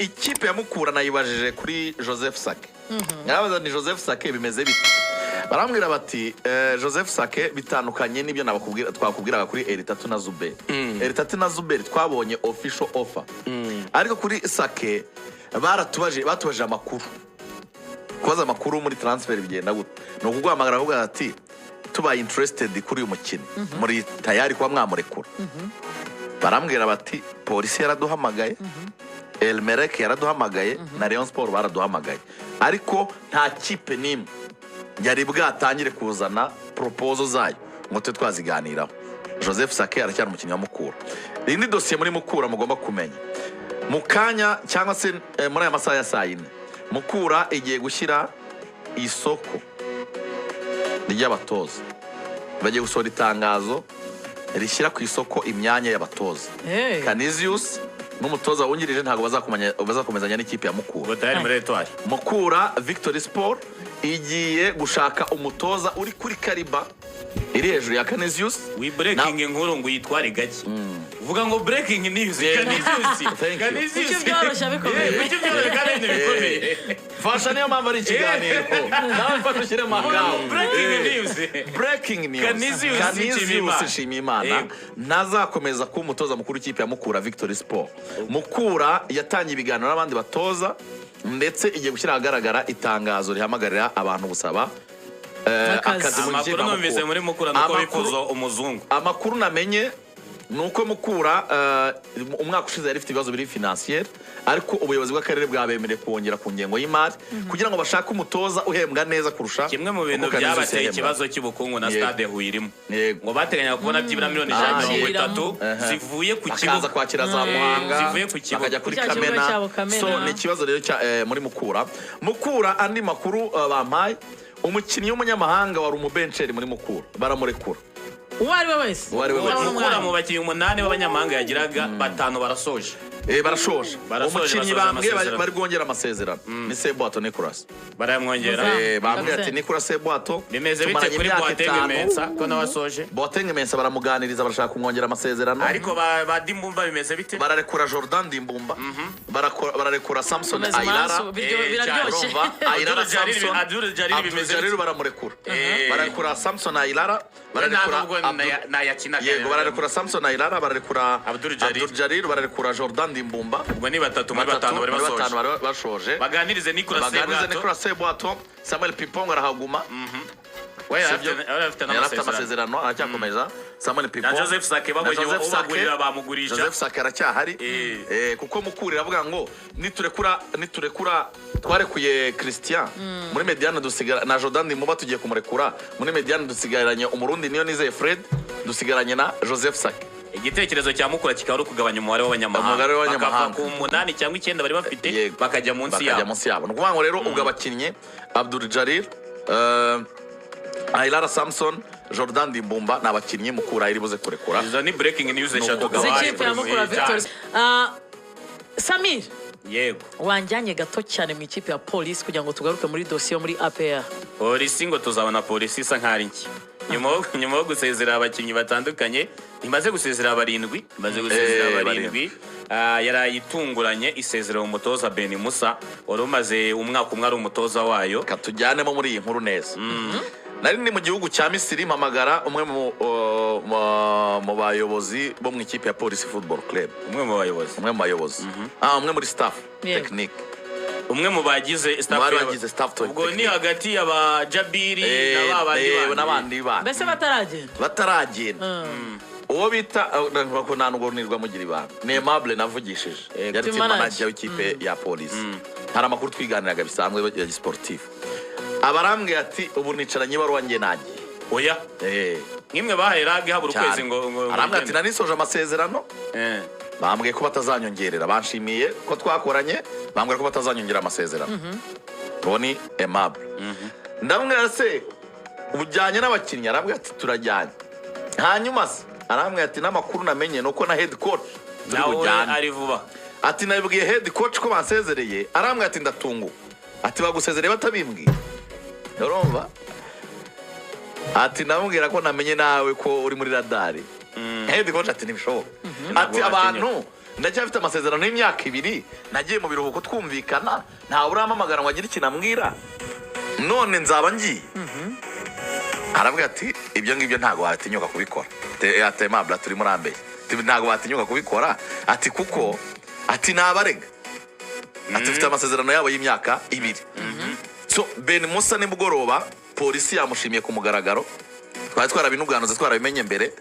Ikipe ya Mukura nayibajije kuri Joseph Sake. Narabaza ni Joseph Sake bimeze bite? Barambwira bati Joseph Sake bitandukanye n'ibyo nabakubwira, twakubwiraga kuri Eritatu na Zuberi. Eritatu na Zuberi twabonye official offer, ariko kuri Sake baratubaje, batubajije amakuru. Kubaza amakuru muri transfer bigenda gute? Ni ukuguhamagara avuga ati: "Tubaye interested kuri uyu mukino, muri tayari kuba mwamurekura?" Barambwira bati: "Polisi yaraduhamagaye, El Merreikh yaraduhamagaye, na Rayon Sport baraduhamagaye, ariko nta kipe n'imwe yari bwatangire kuzana proposal zayo ngo tube twaziganiraho." Joseph Sake aracyari umukinnyi wa Mukura. Indi dosiye muri Mukura mugomba kumenya mu kanya, cyangwa se muri aya masaha ya saa 4, Mukura igiye gushyira isoko ry'abatoza. Bagiye gusohora itangazo rishyira ku isoko imyanya y'abatoza. Hey. Canisius n'umutoza wungirije ntabwo bazakomezanya n'ikipe ya Mukura. Ubwo tayari muri Etoile. Mukura Victory Sport igiye gushaka umutoza uri kuri calibre iri hejuru ya Canisius. Wi breaking inkuru ngo uyitware gake, uvuga ngo breaking news, Canisius. Thank you. Canisius. Kuki byoroshye bikomeye? Kuki byoroshye kandi ibintu bikomeye? Fasha, niyo mpamvu ari ikiganiro, nawe mfasha ushyiremo akawe. Breaking news. Breaking news. Canisius Canisius Nshimiyimana. Nshimiyimana Yego. ntazakomeza kuba umutoza mukuru w'ikipe ya Mukura Victory Sport. Mukura yatangiye ibiganiro n'abandi batoza, ndetse igiye gushyira ahagaragara itangazo rihamagarira abantu gusaba Akazi. akazi mu ikipe Amakuru ya numvise Mukura. muri Mukura nuko bifuza umuzungu. Amakuru namenye ni uko Mukura umwaka ushize yari ifite ibibazo biri financier, ariko ubuyobozi bw'akarere bwabemereye kongera ku ngengo y'imari kugira ngo bashake umutoza uhembwa neza kurusha Kimwe mu bintu uko Canisius byabateye yahembwaga. ikibazo cy'ubukungu na stade Huye irimo. Ngo bateganyaga kubona byibura miliyoni 130 zivuye ku Bakaza kibuga. kwakira za Muhanga, Zivuye ku kibuga. bakajya kuri Cya kibuga Kamena. cyabo, Kamena. So ni ikibazo rero cya muri Mukura. Mukura, andi makuru bampaye, umukinnyi w'umunyamahanga wari umubencheri muri Mukura baramurekura. Uwo ari we wese. Uwo ari we wese. Utabona Mukura umwanya. mu bakinnyi umunani b'abanyamahanga yagiraga, batanu barasoje. Barashoje. Barasoje, Umukinnyi basoje bambwiye amasezerano. bari bwongera amasezerano ni Sebwato Nicolas. Barayamwongera. Muzamu. Bambwiye ati Kapiteni. Nicolas Sebwato Bimeze bite tumaranye kuri imyaka Boateng 5. Mensa ko nawe asoje? Boateng Mensa baramuganiriza, barashaka kumwongera amasezerano. Ariko ba Dimbumba bimeze bite? Bararekura Jordan Dimbumba, bararekura Samson Komeza Airara. amaraso, biraryoshye. Urumva Airara Abdul Jalil- Samson. Abdul Jalil Abdul bimeze Jalil bite? baramurekura, bararekura Samson Airara, bararekura Nubwo nayakinaga. Yego, bararekura Samson Airara, bararekura Abdul Jalil. Abdul Jalil, bararekura Jordan Dimbumba. Ubwo ni batatu muri Batatu batanu bari muri basoje. batanu bari bashoje. Baganirize Nicolas Baganirize Sebwato. Nicolas Sebwato. Samuel Pipongo arahaguma. We yari Sibyo? yari afite Yari afite n'amasezerano. amasezerano, aracyakomeza Samuel Pipo. Na Joseph Sake babonye Na Joseph Sake. ubagurira bamugurisha. Joseph Sake aracyahari. Kuko Mukura iravuga ngo niturekura, twarekuye Christian muri médiane, dusigara na Jordan Dimuba, tugiye kumurekura muri médiane, dusigaranye Umurundi niyo nizeye Fred, dusigaranye na Joseph Sake. Igitekerezo cya Mukura kikaba ari ukugabanya umubare w'abanyamahanga. Umubare w'abanyamahanga. Bakava ku munani cyangwa icyenda bari bafite, bakajya munsi Bakajya yabo. munsi yabo. Ni ukuvuga ngo rero ubwo abakinnyi Abdul Jalil, Ailara Samson, Jordan Dimbumba ni abakinnyi Mukura iri buze kurekura. Izo ni breaking news Ni eshatu ukugabanya. gabaye. Z'ikipe ya Mukura Victory. Samir, Yego. wanjyanye gato cyane mu ikipe ya Polisi kugira ngo tugaruke muri dosiye yo muri APR. Polisi, ngo tuzabona Polisi isa nkaho ari nshya nyuma yo gusezera abakinnyi batandukanye. Imaze gusezera barindwi, imaze gusezera barindwi. Yaraye itunguranye isezera umutoza Ben Musa wari umaze umwaka umwe ari umutoza wayo. Reka tujyanemo muri iyi nkuru neza. Nari ndi mu gihugu cya Misiri, mpamagara umwe mu bayobozi bo mu ikipe ya Polisi Football Club. Umwe mu bayobozi? Umwe mu bayobozi, umwe muri staff technique. Umwe mu bagize staff. Bari bagize staff Ubwo ni technique. hagati y'aba Jabiri na ba bandi bandi. N'abandi bandi. Mbese bataragenda. Bataragenda. Uwo bita ko nta nubwo nirwa mugira ibanga, ni Aimable navugishije, yari Team team manager. manager w'ikipe ya Polisi. Hari amakuru twiganiraga bisanzwe ya gisportif, abarambwiye ati: "Ubu nicaranye ibaruwa, njye nagiye." Oya? Nk'imwe bahaye rage habura Cyane. ukwezi ngo Arambwira ati: ugende. "Nanisoje amasezerano, bambwiye ko batazanyongerera, banshimiye ko twakoranye, bambwira ko batazanyongera amasezerano." Uwo ni Aimable. Ndamubwira: "Se ujyanye n'abakinnyi?" Arambwira ati: "Turajyanye." Hanyuma se arambwira ati: "N'amakuru namenye ni uko na head coach turi Nawe bujyane." ari vuba. Ati: "Nabibwiye head coach ko bansezereye, arambwira ati ndatunguwe, ati bagusezereye batabimbwiye?" Urumva, ati: "Ndamubwira ko namenye nawe ko uri muri radari." Head coach ati: "Ntibishoboka." Ati Ntabwo abantu Ndacyafite amasezerano y'imyaka 2, nagiye mu biruhuko twumvikana, ntawe urampamagara ngo agire ikintu ambwira, none nzaba ngiye. Aravuga ati ibyo ngibyo ntabwo watinyuka kubikora. Ati Aimable turi muri ambeye, ntabwo watinyuka kubikora, ati kuko ati nabarega, ati mfite amasezerano yabo y'imyaka 2. So Ben Musa nimugoroba polisi yamushimiye ku mugaragaro, twari twarabinuganuze twarabimenye mbere,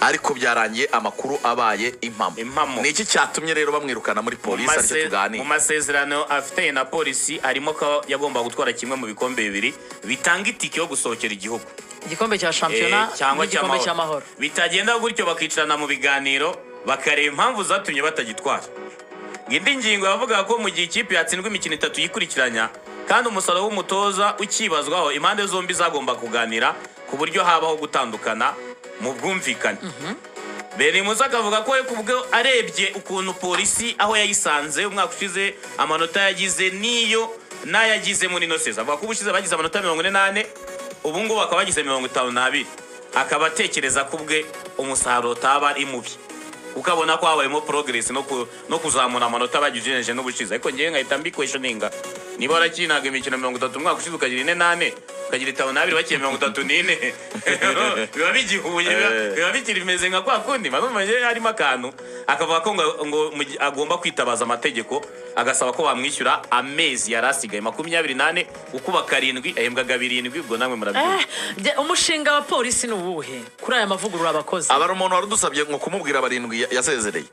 ariko byarangiye amakuru abaye impamo. Impamo. Ni iki cyatumye rero bamwirukana muri polisi aricyo Mu tuganira? masezerano afitanye na polisi harimo ko yagomba gutwara kimwe mu bikombe 2 bitanga itike yo gusohokera igihugu, igikombe cya shampiyona cyangwa n'igikombe cy'amahoro. Bitagenda gutyo bakicarana mu biganiro bakareba impamvu zatumye batagitwara. Indi ngingo yavugaga ko mu gihe ikipe yatsindwa imikino 3 yikurikiranya kandi umusaruro w'umutoza ukibazwaho, impande zombi zagomba kuganira ku buryo habaho gutandukana mu bwumvikane. Ben Musa akavuga ko we kubwe arebye ukuntu polisi aho yayisanze umwaka ushize, amanota yagize niyo n'ayagize muri ino season, avuga ko ubushize bagize amanota 44, ubu ngubu bakaba bagize 52, akaba atekereza ko ubwe umusaruro utaba ari mubi, kuko abona ko habayemo progress no kuzamura amanota bagize ugereranije n'ubushize. Ariko ngewe nkahita mbiquestioninga, niba warakinaga imikino 30 umwaka ushize ukagira 44, ukagira 52, bakiye 34, biba bigihuye, biba bikiri bimeze nka kwa kundi. Manumva ngewe harimo akantu. Akavuga ko ngo agomba kwitabaza amategeko, agasaba ko bamwishyura amezi yari asigaye 24, ukuba 7, ahembwaga 7, ubwo namwe murabyumva. Umushinga wa polisi ni uwuhe kuri aya mavugurura abakozi? Aba ari umuntu wari udusabye ngo kumubwira 7 yasezereye.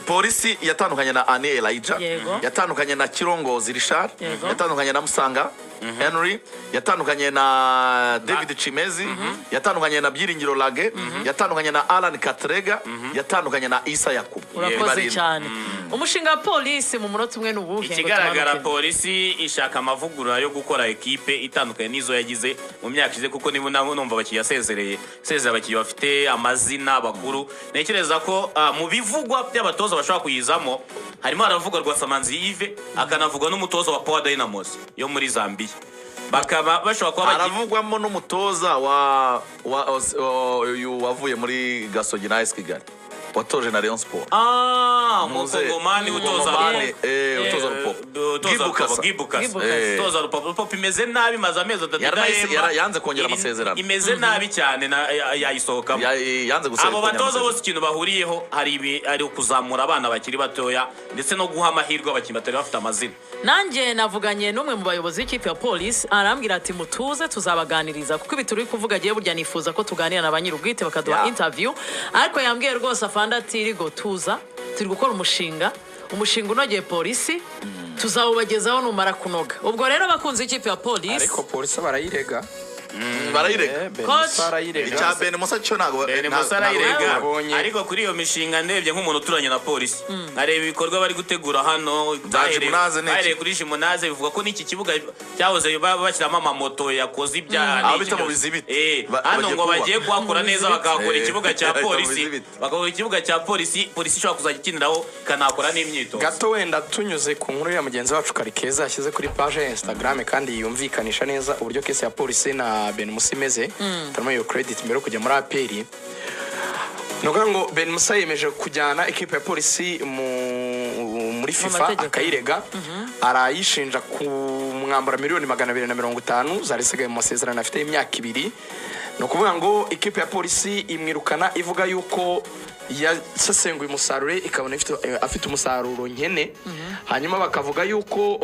Polisi yatandukanye na Ani Elijah, yatandukanye na Kirongozi Richard, yatandukanye na Musanga Henry, yatandukanye na David Chimezi, yatandukanye na Byiringiro Lage, yatandukanye na Alan Katrega, yatandukanye na Isa Yakubu. Urakoze 7. cyane. Umushinga wa polisi mu munota umwe ni uwuhe ngo Ikigaragara, tumanuke? polisi ishaka amavugurura yo gukora ekipe itandukanye n'izo yagize mu myaka ishize, kuko niba nabo numva abakinnyi yasezereye, sezera abakinnyi bafite amazina bakuru. Ntekereza ko mu bivugwa by'abatoza bashobora kuyizamo harimo haravugwa Rwasamanzi Yves, akanavugwa n'umutoza wa Power Dynamos yo muri Zambia, bakaba bashobora kuba Haravugwamo n'umutoza wa uyu wavuye muri Gasogi na AS Kigali, watoje na Rayon Sport. Umukongomani utoza Mukongomani, Rupopo. Utoza Rupopo. Utoza Rupopo, Gibukasa. Gibukasa. Gibukasa. Utoza Rupopo. Rupopo imeze nabi, imaze amezi 3 idahemba. Yanze kongera amasezerano. Imeze nabi cyane, yayisohokamo. Yanze Abo kongera batoza amasezerano. bose ikintu bahuriyeho hari ibi, ari ukuzamura abana bakiri batoya ndetse no guha amahirwe abakinnyi batari bafite amazina. Nanjye navuganye n'umwe mu bayobozi b'ikipe ya polisi, arambwira ati mutuze tuzabaganiriza, kuko ibi turi kuvuga agiye burya nifuza ko tuganira na ba nyir'ubwite bakaduha interview. Ariko yambwiye rwose afande ati rigo tuza, turi gukora umushinga, umushinga unogeye polisi tuzawubagezaho numara kunoga. Ubwo rero abakunzi b'ikipe ya polisi, Ariko polisi barayirega. Barayirega. Ben Coach. Musa arayirega. Icya Ben Musa cyo ntabwo Ben Musa arayirega. Nabonye. Ariko kuri iyo mishinga, ndebye nk'umuntu uturanye na polisi, nkareba ibikorwa bari gutegura hano, Gymnase n'iki? bahereye kuri gymnase, bivuga ko n'iki kibuga cyahoze bashyiramo amamoto yakoze ibyaha Aho n'iki bita mu byose. Bizibiti. Hano Bagiye ngo kubaka. bagiye kuhakora neza, bakahakora ikibuga cya Bahita mu polisi, Bizibiti. bakahakora ikibuga cya polisi, polisi ishobora kuzajya ikiniraho ikanahakora n'imyitozo. Gato wenda tunyuze ku nkuru ya mugenzi wacu Karikeza yashyize kuri page ya Instagram, kandi yumvikanisha neza uburyo case ya polisi na Ben Musa imeze, turimo iyo credit mbere yo kujya muri APR. Ni ukuvuga ngo Ben Musa yemeje kujyana ekipe ya polisi muri FIFA, mategeko. akayirega, arayishinja kumwambura 250 miliyoni zari zisigaye mu masezerano afite y'imyaka 2. Ni ukuvuga ngo ikipe ya polisi imwirukana ivuga yuko yasesenguye umusaruro we, ikabona afite umusaruro nkene. Hanyuma bakavuga yuko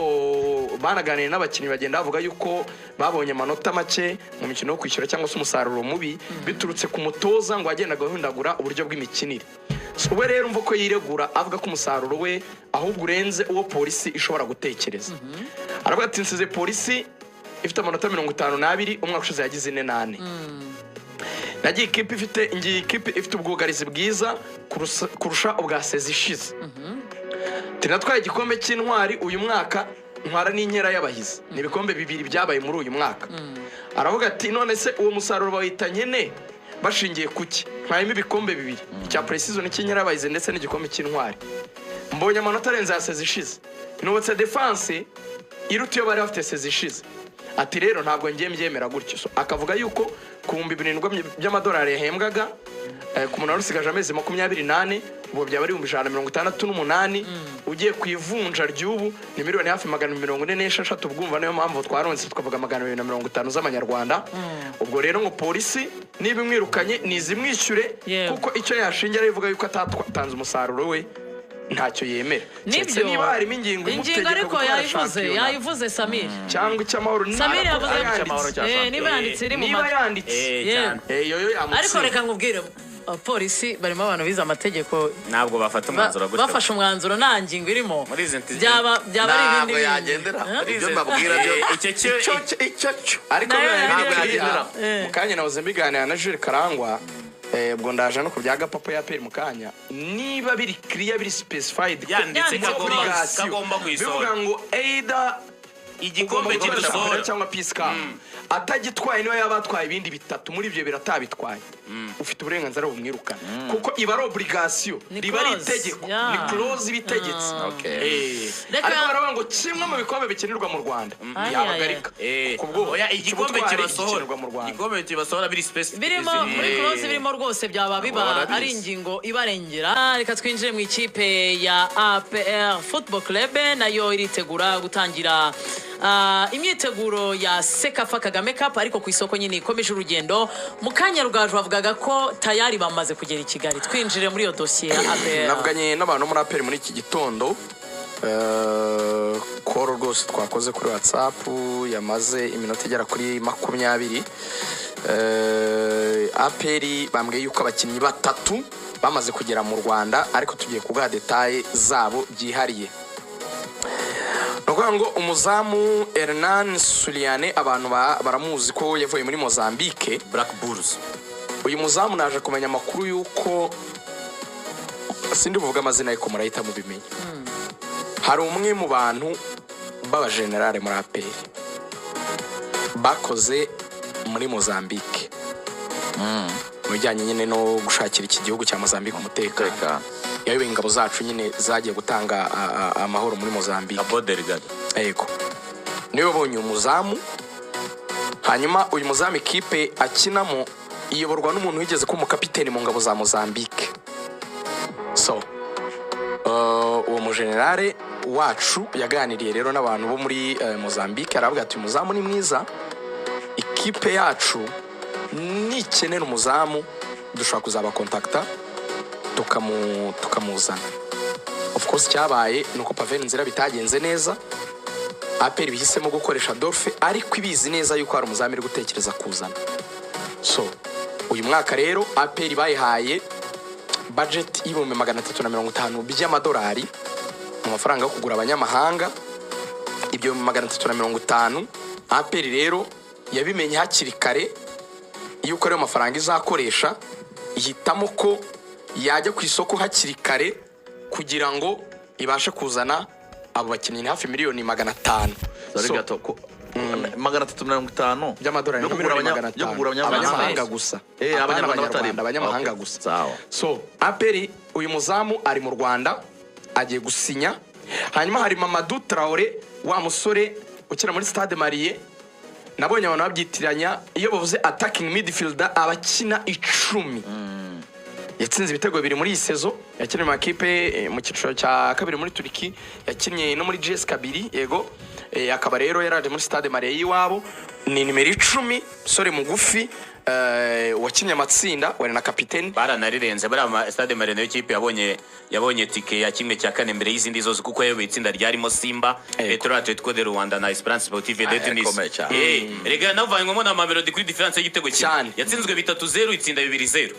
banaganiriye n'abakinnyi, bagenda bavuga yuko babonye amanota make mu mikino yo kwishyura cyangwa se umusaruro mubi biturutse ku mutoza ngo wagendaga ahindagura uburyo bw'imikinire. So, we rero umva ko yiregura avuga ko umusaruro we ahubwo urenze uwo polisi ishobora gutekereza. Aravuga ati nsize polisi ifite amanota 52, umwaka ushize yagize 44. Nagiye ikipe ifite, ngiye ikipe ifite ubwugarizi bwiza kurusha ubwa sezi ishize. Tinatwaye igikombe cy'intwari uyu mwaka, ntwara n'inkera y'abahizi, ni ibikombe 2 byabaye muri uyu mwaka. Aravuga ati none se uwo musaruro bawita nkene bashingiye kuki? Ntwayemo ibikombe 2, icya pre-season cy'inkera y'abahizi ndetse n'igikombe cy'intwari. Mbonye amanota arenze ya sezi ishize, nubatse defense iruta iyo bari bafite sezi ishize. Ati rero ntabwo ngiye mbyemera gutyo. So, akavuga yuko ku 7,000 by'amadolari yahembwaga, ku muntu wari usigaje amezi 24. Ubwo byaba ari 168,000. Ugiye ku ivunja ry'ubu ni miliyoni hafi 146. Ubwumva niyo mpamvu twaronse tukavuga 250 z'amanyarwanda. Ubwo rero ngo Polisi niba imwirukanye nizimwishyure, kuko icyo yashingira ivuga yuko atatanze umusaruro we ntacyo yemera. Keretse Nibyo. niba harimo ingingo Ingingo imutegeka ariko gutwara yayivuze. shampiyona Yayivuze Samir. Cyangwa icy'amahoro, niba Samir yavuze yanditse. Icy'amahoro cya Eh, niba yanditse iri mu Niba yanditse, Cyane. Iyo yo Ariko yamutsinda. reka nkubwire, abapolisi barimo abantu bize amategeko. Ntabwo bafata umwanzuro gutyo. Bafashe umwanzuro nta ngingo irimo, Muri izi byaba ari ibindi Ntabwo bindi. yagendera. Eh? Ibyo mbabwira byo, Icyo cyo- icyo cyo Ariko Nayo bibaye ntabwo biri yagendera. clear, mu kanya nahoze mbiganira na Jules Karangwa, ubwo ndaje no ku bya gapapu ya APR mu kanya. Niba biri clear, biri specified ko Yanditse muri obligation, kagomba kuyisohora. bivuga ngo either Igikombe ugomba gutwara kidusohora. shampiyona cyangwa Peace Cup, atagitwaye, niba yaba atwaye ibindi bitatu muri ibyo biratabitwaye, ufite uburenganzira bumwirukana, kuko iba ari obligation, Ni riba ari clause, itegeko, ni clause ibitegetse. Ariko baravuga ngo kimwe mu bikombe bikinirwa mu Rwanda, Ay, ntiyabagarika kubwo Oya, igikombe ikibutwari kibasohora, gikinirwa mu Rwanda. Igikombe kibasohora biri specific. Birimo muri clause, birimo rwose, byaba biba Barabizi. ari ingingo ibarengera. Reka twinjire mu ikipe ya APR Football Club, nayo iritegura gutangira imyiteguro ya CECAFA Kagame Cup, ariko ku isoko nyine ikomeje urugendo. Mu kanya Rugaju bavugaga ko tayari bamaze kugera i Kigali. Twinjire muri iyo dosiye ya APR. Navuganye n'abantu muri APR muri iki gitondo. Call rwose twakoze kuri WhatsApp yamaze iminota igera kuri 20. APR bambwiye yuko abakinnyi batatu bamaze kugera mu Rwanda, ariko tugiye kuguha détails zabo byihariye. Ni ukuvuga ngo umuzamu Hernan Suliane, abantu baramuzi ko yavuye muri Mozambique, Black Bulls. Uyu muzamu naje kumenya amakuru y'uko, sindi buvuge amazina ariko murahita mubimenya, hari umwe mu bantu b'abajenerale muri APR bakoze muri Mozambique mu bijyanye nyine no gushakira iki gihugu cya Mozambique umutekano. Tekano. Yayoboye ingabo zacu nyine zagiye gutanga amahoro muri Mozambique. Cabo Delgado. Yego, niwe wabonye uyu muzamu. Hanyuma uyu muzamu, ikipe akinamo iyoborwa n'umuntu wigeze kuba umukapiteni mu ngabo za Mozambique. So uwo mujenerale wacu yaganiriye rero n'abantu bo muri Mozambique, aravuga ati: "Uyu muzamu ni mwiza, ikipe yacu nikenera umuzamu dushobora kuzabakontakita tukamuzana." Of course cyabaye ni uko Pavel Nzira bitagenze neza, APR bihisemo gukoresha Adolphe, ariko ibizi neza yuko hari umuzamu iri gutekereza kuzana. So uyu mwaka rero APR bayihaye budget y'350,000 by'amadolari mu mafaranga yo kugura abanyamahanga. Ibyo 350, APR rero yabimenye hakiri kare yuko ariyo mafaranga izakoresha, ihitamo ko yajya ku isoko hakiri kare kugira ngo ibashe kuzana abo bakinnyi. Ni hafi miliyoni 500. Sorry, So, gato 350 by'amadolari, yo ni kugura miliyoni magana yo kugura atanu abanyamahanga. Abanyamahanga gusa. Eh, Apana abanyarwanda abanyarwanda, batarimo. abanyamahanga Okay. gusa. Sawa. So APR, uyu muzamu ari mu Rwanda, agiye gusinya. Hanyuma hari Mamadou Traore, wa musore ukina muri Stade Malien. Nabonye abantu babyitiranya, iyo bavuze attacking midfielder abakina 10. Yatsinze ibitego bibiri muri iyi saison. Yakinnye mu makipe mu cyiciro cya kabiri muri Turiki, yakinnye no muri JS kabiri, yego. Akaba rero yaraje muri Stade Malien y'iwabo, ni nimero 10, musore mugufi, wakinnye amatsinda, wari na kapiteni. Baranarirenze bariya Stade Malien, nayo kipe yabonye tike ya 1/4 mbere y'izindi zose, kuko yayoboye itsinda ryarimo Simba, Petro Atletico de Rwanda na Esperance Sportive de Ah, Tunis. ikomeye cyane. Rega yanavanywemo na Mamelodi kuri différence y'igitego kimwe. Cyane. Yatsinzwe 3-0, itsinda 2-0.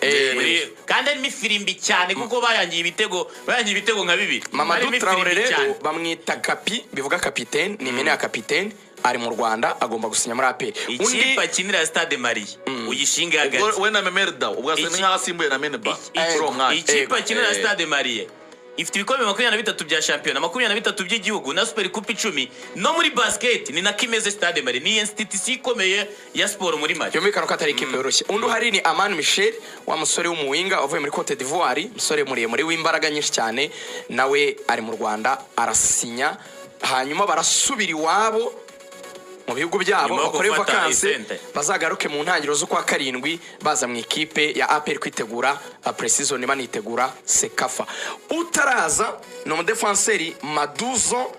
Kandi harimo ifirimbi cyane, kuko bayangiye ibitego nka bibiri. Mamadou Harimo Traore ifirimbi rero cyane. bamwita Kapi, bivuga kapiteni, ni impene ya kapiteni. Ari mu Rwanda, agomba gusinya muri APR. Undi Ikipe akinira ya Stade Malien uyishinge hagati. Ubwo we na Memerda, ubwo asa nkaho asimbuye na Meneba kuri uwo mwanya. Ikipe akinira ya Stade Malien ifite ibikombe 23 bya shampiyona, 23 by'igihugu na Super Coupe 10. No muri basket ni nako imeze. Stade Malien ni institution ikomeye ya siporo muri Mali. Byumvikana ko atari ikipe yoroshye. Undi uhari ni Amani Michel, wa musore w'umuwinga wavuye muri Cote d'Ivoire, umusore muremure w'imbaraga nyinshi cyane, nawe ari mu Rwanda, arasinya. Hanyuma barasubira iwabo. Mu Mu bihugu byabo Nyuma yo bakore gufata vakansi, isente. bazagaruke mu ntangiriro z'ukwa karindwi baza mu ikipe ya APR kwitegura pre-season, banitegura CECAFA. Utaraza ni umudefanseri Maduzo.